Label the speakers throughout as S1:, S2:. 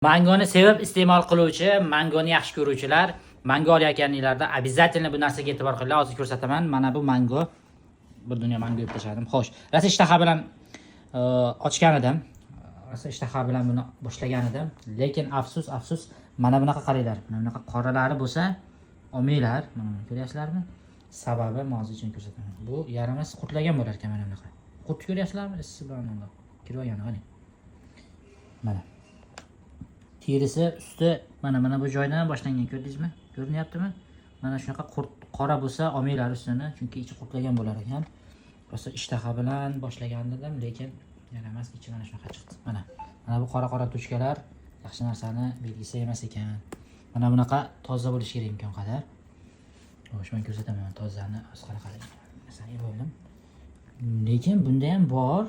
S1: Mangoni sevib iste'mol qiluvchi, mangoni yaxshi ko'ruvchilar, mango olayotganinglarda обязательно bu narsaga e'tibor qilinglar. Hozir ko'rsataman. Mana bu mango. Bir dunyo mango yeb tashladim. Xo'sh, rosa ishtaha bilan ochgan edim. Rosa ishtaha bilan buni boshlagan edim. Lekin afsus, afsus, mana bunaqa qaranglar. Mana bunaqa qoralari bo'lsa, olmanglar. Mana buni ko'ryapsizlarmi? Sababi men hozir ichini ko'rsataman. Bu yaramas qurtlagan bo'lar ekan mana bunaqa. Qurt ko'ryapsizlarmi? Subhanalloh. Kirib olgan, qarang. Mana. Terisi usti mana bu joydan boshlangan, ko'rdingizmi? Ko'rinyaptimi? Mana shunaqa qurt qora bo'lsa, olmanglar ustini, chunki ichi qurtlagan bo'lar ekan. Rosa ishtaha bilan boshlagan edim, lekin yaramas ichi mana shunaqa chiqdi. Mana. Mana bu qora-qora точка lar yaxshi narsani belgisi emas ekan. Mana bunaqa toza bo'lishi kerak imkon qadar. Xo'sh, men ko'rsataman tozani hozir qanaqa narsani yeb oldim. Lekin bunda ham bor.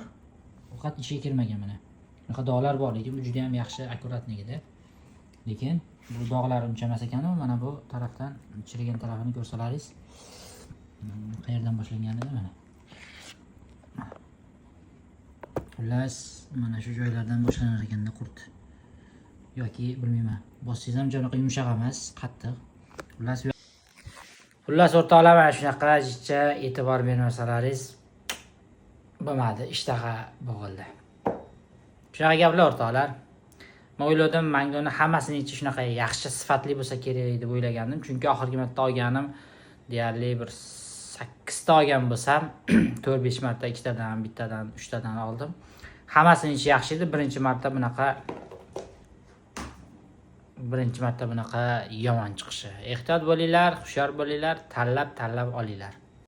S1: Ovqat ichiga kirmagan mana. Bunaqa dog'lar bor, lekin bu juda ham yaxshi, аккуратный edi. Lekin bu dog'lar uncha emas ekan, mana bu tarafdan chirigan tarafini ko'rsalaringiz, qayerdan boshlangan edi mana. Xullas, mana shu joylardan boshlanar ekanda qurt. Yoki bilmayman. Bossangiz ham bunaqa yumshoq emas, qattiq. Xullas o'rtoqlar, mana shunaqa jicha e'tibor bermasalaringiz bo'lmadi, ishtaha bo'g'ildi. Shunaqa gaplar, o'rtoqlar. Men o'yladim, mangoni hammasini ichi shunaqa yaxshi sifatli bo'lsa kerak deb o'ylagandim. Chunki oxirgi marta olganim deyarli bir 8 ta olgan bo'lsam, 4-5 marta ikkitadan, bittadan, uchtadan oldim. Hammasini ichi yaxshi edi. Birinchi marta bunaqa yomon chiqishi. Ehtiyot bo'linglar, hushyor bo'linglar, tanlab-tanlab olinglar.